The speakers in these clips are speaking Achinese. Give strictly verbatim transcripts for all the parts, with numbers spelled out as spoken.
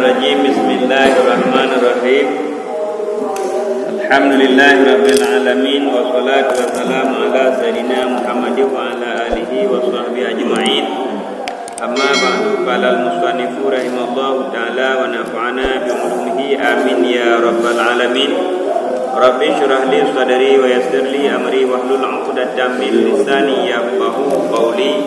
Bismillahirrahmanirrahim. Alhamdulillahirabbil alamin, wassalatu wassalamu ala sayyidina Muhammadin wa ala alihi wa sahbihi ajma'in. Amma ba'du, qala al-musannifu rahimahullahu ta'ala wa nafa'ana bi ulumihi, amin ya rabbal alamin. Rabbi shrah li sadri wa yassir li amri wahlul 'uqdatam min lisani yafqahu qawli.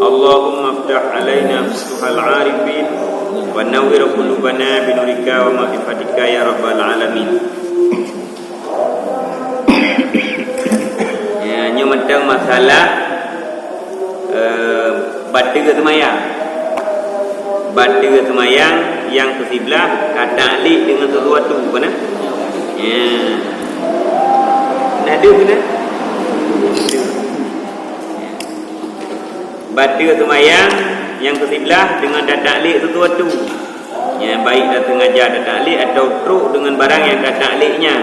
Allahumma iftah alaina futuhal arifin wa nawwir qulubana bi nurika wa ma'rifatika ya rabbal alamin. Ya, nyoe mantong masalah, eh, bateue seumayang. Bateue seumayang nyang keusiblah ka taklek deungon sesuatu, bukan? Ya. Nah, deuh, bukan? Bateue seumayang nyang keusiblah deungon tataklek sesuatu. Ya, baik tasengaja tataklek atau trok deungon barang nyang tataklek nyan.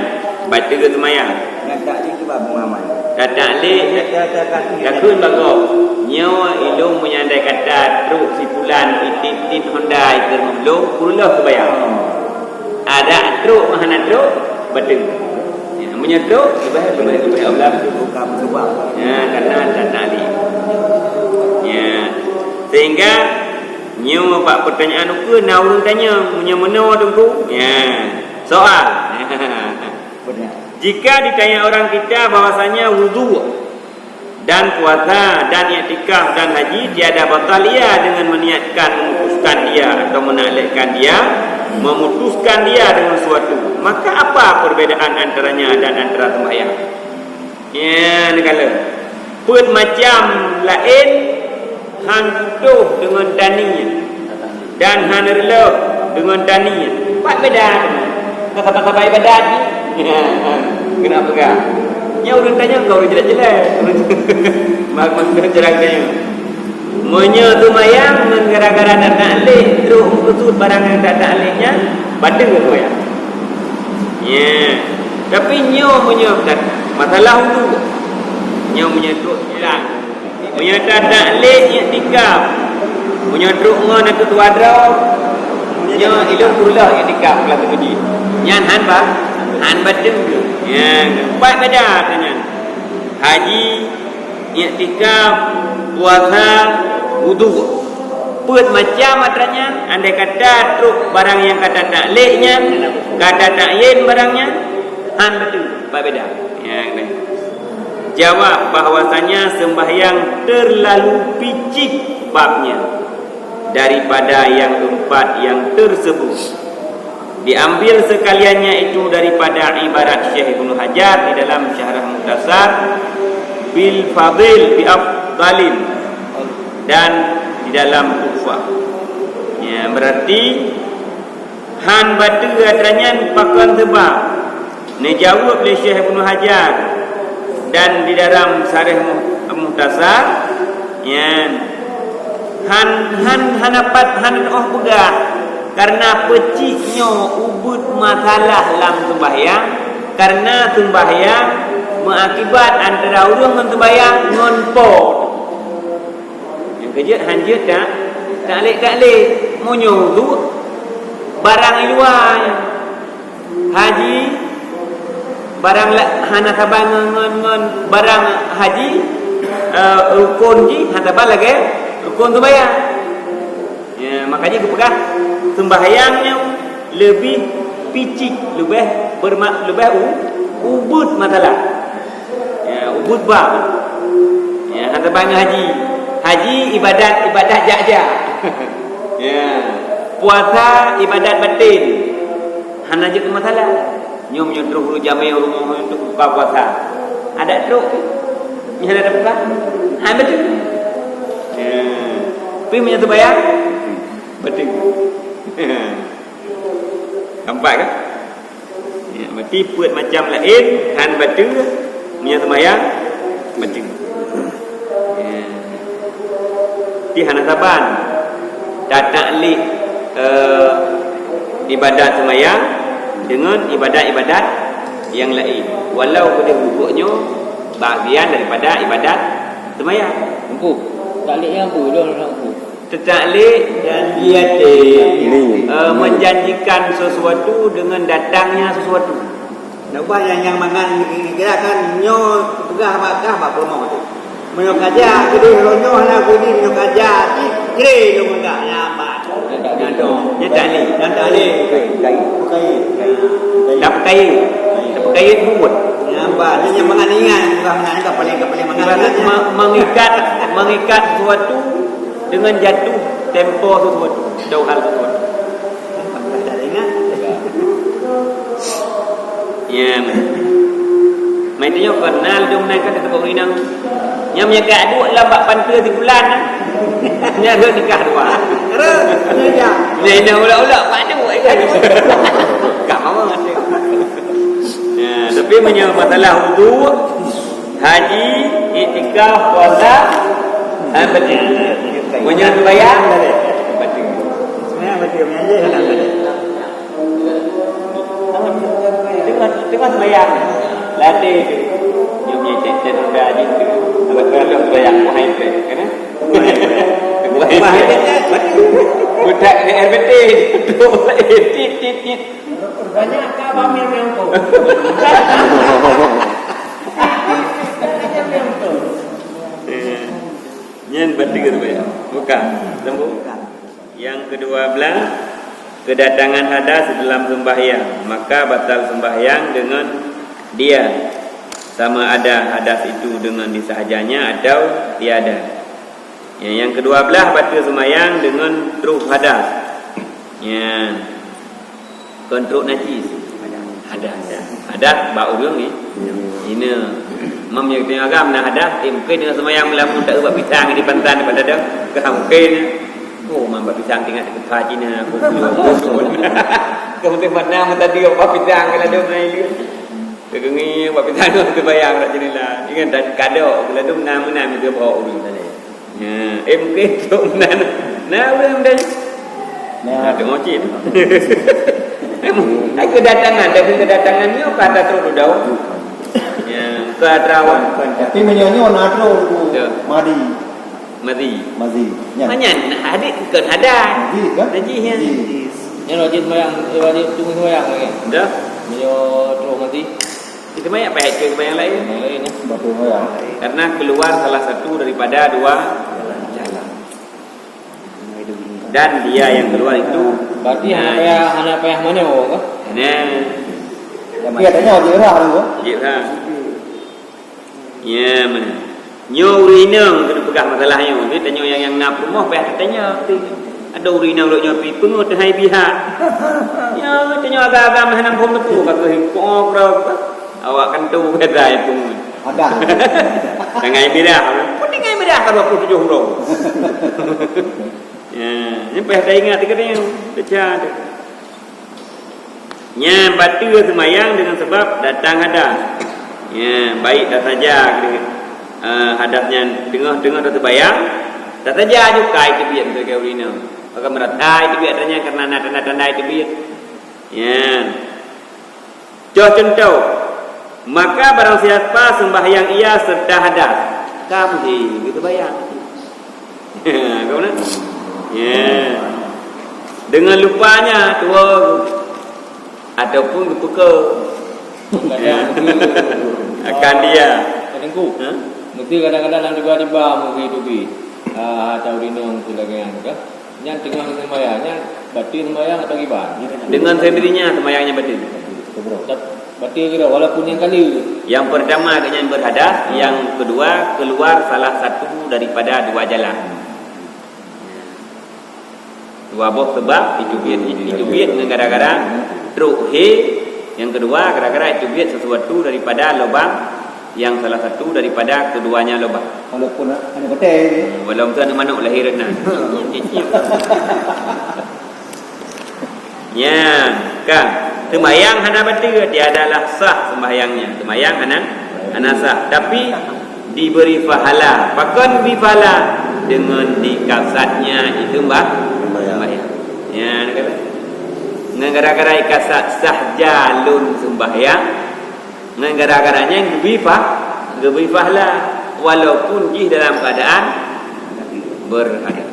Bateue seumayang. Nyang taklek tu bak peumahaman. Tataklek, Nyang ta-, ta-, ta-, takheun bagoe. Nyoe ilôn meunyoe andai kata trok si fulan itip-tip Honda ikeu meubloe, peureulôh seumayang. Hmm. Adak trok meuhana trok, bateue. Ya, meunyoe trok, leubeh, leubeh, leubeh aula. Bukan sebab. Ya, karena tataklek. Ya. Sehingga nyoe bak pertanyaan ukeue na ureuëng tanyong, meunyoe meunoe Teungku? Ya. Soal. Benar. Jika ditanya orang kita bahwasanya wudhu dan puasa dan iktikaf dan haji tiada batal ia dengan meniatkan memutuskan dia atau menaklekkan dia, memutuskan dia dengan suatu, maka apa perbedaan antaranya dan antara sembahyang? Ya, neukalon. Peuet macam laén han putôh deungon tani nyan, dan han reulôh deungon tani nyan. Pat beda teuma. Ka saban-saban ibadat jih. Keuneuk peugah. Nyan ureuëng tanyong keu ureuëng jelek-jelek. Mak-mak jarang tanyong. Meunyoe seumayang ngon gara-gara tataklek trok meukeusut barang nyang tataklek nyan, bateue seumayang. Ya. Tapi nyoe meunyoe bukan masalah wudhu. Nyoe meunyoe trok silang. Meunyoe tataklek iktikaf, meunyoe trok ngon ateueh dua droe, nyoe ilôn peureulôh iktikaf lam keudeh. Nyan han ba-, han bateue. Nyan, pat beda nyan. Haji, iktikaf, puasa, wudhu. Peuet macam atra nyan, andai kata trok barang nyang ka tataklek nyan, ka tata'yin barang nyan, han bateue, pat beda. Nyan, Jawab bahwasanya sembahyang terlalu picik babnya daripada yang empat yang tersebut. Diambil sekaliannya itu daripada ibarat Syekh Ibnu Hajar di dalam Syarah Mukhtasar bil Fadil bi Afdalin dan di dalam Tuhfah. Ya, berarti han bateue atra nyan pakon sebab? Neujaweueb lé Syekh Ibnu Hajar dan di dalam Syarah Muh-, Mukhtasar, nyan, han, han, hana pat, hana teuoh peugah, karena peucik nyoe ubeuet masalah lam seumbahyang, karena seumbahyang meuakibat antara ureuëng ngon seumbahyang ngon po. Nyang keujeuet han jeuet ta-, taklek-taklek. Meunyoe udhu, barang i luwa nyan. Haji, barang la-, hana saban ngon, ngon, ngon barang haji, eh, rukon jih hana saban lagée rukon seumayang. Ya, makanya geupeugah seumbahyang nyoe leubeh picik, leubeh berma-, leubeh u-, ubeuet masalah. Ya, ubeuet bab. Ya, hana saban ngon haji. Haji ibadat, ibadat jak-jak. Ya. Puasa ibadat batin. Hana jeuet keu masalah. Nyoe meunyoe troh ureuëng jamé rumoh untuk buka puasa. Adak troh. Nyoe hana buka. Ha, betul. Ya. Tapi meunyoe seumayang, betul. Nampak kan? Ya, berarti peuet macam laén, han bateue, meunyoe seumayang, bateue. Ya. Tapi hana saban tataklek, eh, ibadat seumayang deungon ibadat-ibadat nyang laén. Walau keudeh rukuk nyoe bahagian daripada ibadat seumayang. Engku, taklek nyang peue? Lôn hana engku. Seutaklid, janji até, eh, menjanjikan sesuatu dengan datangnya sesuatu. Nak ubah nyang, nyang mangat kira kan nyoe peugah bak kah bak peurumoh tu. Meunyoe kaja, keudeh lôn nyoe hana bunyi meunyoe kaja, ti kre lôn meuga nyan. Nyan taklid. Nyan taklid. Tapeukayi. Tapeukayi buet. Nyan bah, nyan nyang mangat ingat, bukan mangat ingat, paling, paling mangat ingat. Me-, mengikat, mengikat sesuatu dengan jatuh tempo sesuatu, atau hal sesuatu. Dah ingat? Ya. Mai tanyoe kenal dong nan kan dekat ureueng inong. Nyang meunyoe ka duek lam bak panteue sibulan. Nyan rhot nikah dua. Terus, ya. Nyan, nyan ulok-ulok bak duek kan. Ka mama. Ya, tapi meunyoe masalah uduk, haji, iktikaf, puasa, ha, betul. Meunyoe sembahyang, betul. Sembahyang betul, meunyoe haji, haram. Teungoh, teungoh sembahyang. Latih tu. Nyoe meunyoe cek-cek sampai haji tu. Lepas tu sembahyang, buah air tu, kan? Buah air tu. Budak ni R B T. Tit, tit, tit. Rupanya ka bamir yang tu. Nyan batin keuh ya. Bukan. Sambung. Yang kedua belas, kedatangan hadas dalam sembahyang, maka batal sembahyang dengan dia, sama ada hadas itu dengan disahajanya atau tiada. Ya, yang kedua belas, batal sembahyang dengan troh hadas. Ya. Kon troh najis. Hadas. Hadas bak ureueng ni. Ina. Mam nyang teuh agam na hadas, eh, mungkin dengan sembahyang melamun tak ubah pisang di pantan pada dah. Ka mungkin. Oh, mam bak pisang tinggal dekat Cina. Kemudian mana tadi apa pisang kalau ada main dia. Kegengi bak pisang tu bayang kat jendela. Ingat dah kadok, kalau tu menang-menang dia bawa ureueng tadi. Ya, eh, mungkin tu nan. Nah, ureueng dah. Nah, tengok cit. Aku kedatangan, tapi kedatangan ni kata tu dah. Ya, ke Derawan. Tapi meunyoe nyoe na troh tu. Ya. Madi. Madi. Mazi. Nyan. Manyan, hadik bukan hadas. Mazi kan? Najis, ya. Mazi. Nyan wajib sembahyang, eh, wajib tunggu sembahyang lagi. Dah. Meunyoe troh mati. Itu banyak pakai ke yang lain. Yang lain, ya. Batul sembahyang. Karena keluar salah satu daripada dua jalan. Dan dia yang keluar itu, berarti hana payah, hana payah manoe ke? Nah. Tapi katanya wajib rah tu, ke? Wajib rah. Ya, mana? Nyoe ureueng inong keuneuk peugah masalah nyoe. Jadi tanyoe nyang, nyang na peurumoh payah tatanya. Ada ureueng inong lok nyoe pi peungeut hai pihak. Ya, tanyoe agam-agam hana phon teupeu ka keuh kok. Awak kan tu kata itu. Ada. Dengan mirah. Pun dengan mirah ka dua puluh tujuh uroe. Ya, ni payah taingat dekat ni. Baca tu. Nyan bateue seumayang deungon sabab datang hadas. Nyan, baik tasaja, eh, hadas nyan teungoh-teungoh taseumbayang, tasaja aju kai teubiet sibagai ureueng inong. Maka meurata teubiet nyan karena na tanda-tanda teubiet. Nyan. Contoh, maka barang siapa sembahyang ia serta hadas, ka meuhé geuseumbahyang. Ka meunan? Ya. Dengan lupanya, tua ataupun geupeuke. Kadang-kadang akan dia. Teungku. Ha? Mesti kadang-kadang tiba-tiba mungkin tu bi. Ah, atau rinong tu lagi kan. Nyan teungoh seumbahyang, nyan batin seumbahyang atau kiban? Dengan sendirinya seumbahyangnya batin. Tap-, batin kira walaupun yang kali. Yang pertama, yang berhadas, yang kedua, keluar salah satu daripada dua jalan. Dua boh sebab, itu biet, itu biet dengan gara-gara trok he, yang kedua, gara-gara itu biet sesuatu daripada lubang yang salah satu daripada keduanya lubang. Walaupun hana kote. Hmm, walaupun hana manok lahir na. Ya, kan. Sembahyang hana batal, dia adalah sah sembahyangnya. Sembahyang hana, hana sah. Tapi diberi pahala. Pakon diberi pahala? Dengan dikasatnya itu sembah-, sembahyang. Ya, dia kata. Dengan gara-gara ikasat sah jalon sembahyang, ngon gara-gara nyan geubri pah-, geubri pahala, walaupun jih dalam keadaan berhadas.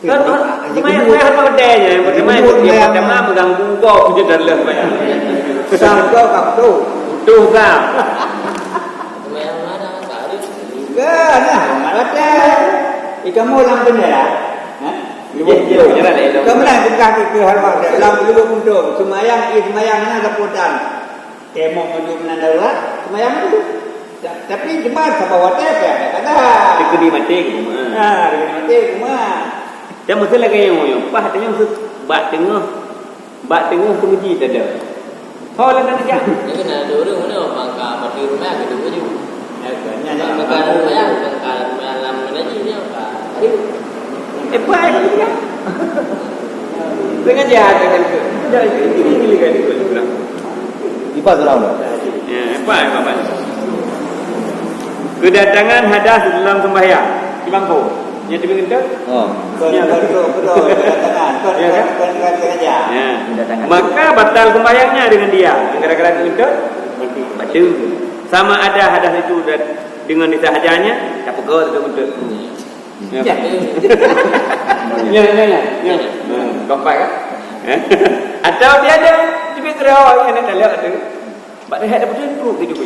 Kan, kan, semayang, semayang hana watèe nyan, semayang, semayang, semayang mengganggu kau, kujeuet dan leuh semayang. Sang kau ka beutôi. Beutôi ka. Semayang mana? Kan, nah, mat watèe. Ih, kamoe lam keuneuk, ha? Jeuet, jeuet, jeuet, jeuet. Kamoe lam keuneuk, lam keuneuk, semayang, ih, semayang, nah, sapu dan. Teumoh meunyoe meunan darurat, seumayang dulu. Ta-, tapi cuma saban watèe pih ada kada. Dikeudi maté ke rumah. Ha, dikeudi maté ke rumah. Dan meusti lagèe nyoe, nyoe. Paih tanyoe se-, bak teungoh, bak teungoh teumeuji tada. Ho lah nak jak. Jadi nak ada orang mana bangka mati rumah ke dulu je. Ya, kan, ya, ya. Bangka rumah ya, bangka rumah lam mana je dia, bangka. Eh, buat apa dia? Sengaja ada kan tu. Dah, ini, ini, ini kan tu. Ipa surang tu. Ya, apa, apa, apa? Kedatangan hadas dalam sembahyang. Imam tu. Yang demi kita? Oh. Ya, kan? Betul, betul, betul. Kedatangan. Kon, ya, kan? Kon, kon, kon sengaja. Ya. Kedatangan. Maka batal sembahyangnya dengan dia. Gara-gara kita? Mati. Mati. Sama ada hadas itu dan dengan disahajanya, tak pegat atau betul. Ya. Ya. Ya, ya, ya, ya. Hmm, kompak kan? Eh? Atau dia ada, dia kira awak yang nak lihat tu. Bak rehat dah betul tu, dia cuba.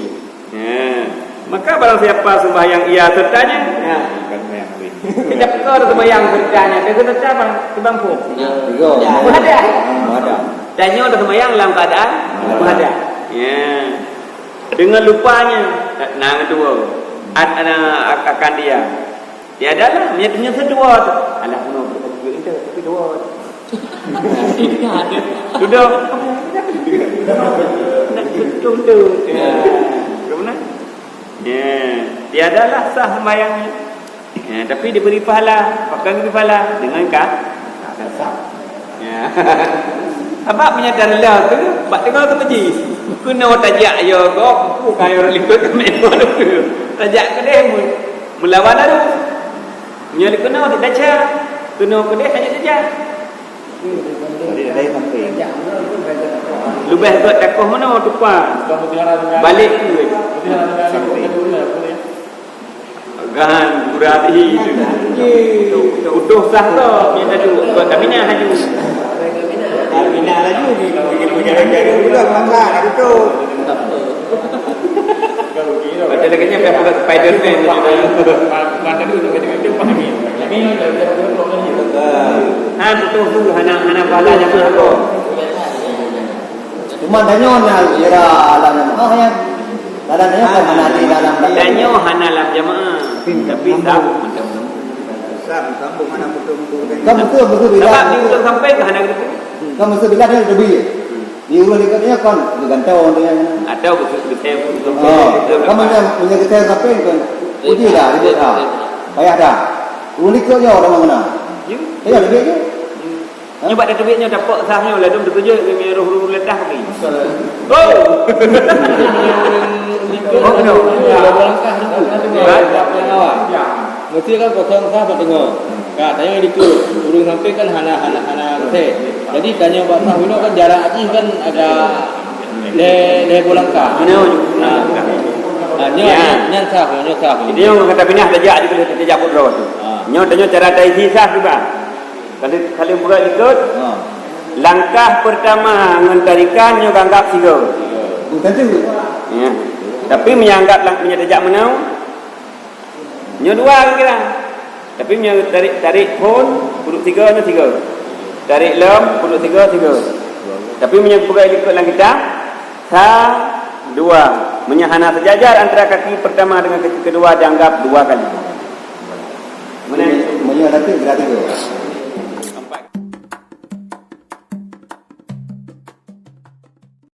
Ya. Maka barang siapa sembahyang ia sertanya, ya. Bukan sembahyang tu. Kita perkara sembahyang sertanya, dia kena siapa? Sebangku. Ya. Tiga. Berhadap. Berhadap. Dan nyoe dah sembahyang dalam keadaan berhadap. Ya. Dengan lupanya, nah, kedua. At-, ana-, akan dia. Ya dah lah, meunyoe, meunyoe seudua tu. Alah, bunoe, bunoe, bunoe, tapi dua tu. Sudah. Nak betul tu. Ya. Betul benar? Ya. Tiadalah sah sembahyangnya. Ya, tapi diberi pahala. Pakon diberi pahala? Dengan ka-, kasar. Ya. Sabab meunyoe dan lah tu, bak teungoh tu meujih. Keunoe tajak yo gob, bukan orang likot ke memang tu. Tajak keudeh mu-, meulawan arus. Meunyoe keunoe tidak cah, keunoe keudeh hanya saja. Leubeh gèt dakoh meunoe tupa. Balek tu. Gan, gurati tu. Utoh sah tu, minta tu. Kami ni haju. Pindah laju ni, pergi jalan-jalan juga, maka nak tutup. Macam lagi ni, pihak Spiderman ni. Ha, betul tu, hana, hana pahala nyang betul. Cuma tanyoe na kira alam jamaah ya. Dalam tanyoe kan hana di dalam. Tanyoe hana lam jamaah. Tapi sah. Sah, sambung hana betul-betul. Kan betul, betul bila. Sebab di ujung sampai ke hana gitu. Kan mesti bila dia lebih. Di urus dekat dia kan digantung dia. Atau betul, betul, betul. Oh, kan mana punya kita sampai kan. Uji dah, ribut dah. Payah dah. Urus ikut je orang mana. Ya. Ya, lebih je. Nyoe bak tateubiet nyoe tapok sah nyoe ladôm teukeujot ngon roh-roh leudah pagi. Oh! Oh, kena. Mesti kan kosong sah bak teungoh. Ka tanyoe dikeue, ureueng sampé kan hana, hana, hana reuséh. Jadi tanyoe bak sah unoe kan jarak jih kan agak lhèe, lhèe boh langkah. Mana? Ha. Ha, nyoe, ya. Nyan sah, nyoe sah. Jadi nyoe kata pinah tajak di, tajak buet droe tu. Ha. Nyoe tanyoe cara taisi sah juga. Kalau, kalau buka ikut, ha, langkah pertama ngon tarikan nyoe anggap sigoe. Bukan tu. Ya. Tapi meunyoe anggap lang-, meunyoe tajak meunoe, nyoe dua kira. Tapi meunyoe tarik, tarik phôn, peuduek sigoe nyoe sigoe. Tarik lom, peuduek sigoe, sigoe. Tapi meunyoe buka ikut lam kitab, sa, dua. Meunyoe hana sejajar antara kaki pertama dengan kaki kedua dianggap dua kali. Mana? Meunyoe nanti gerak tiga.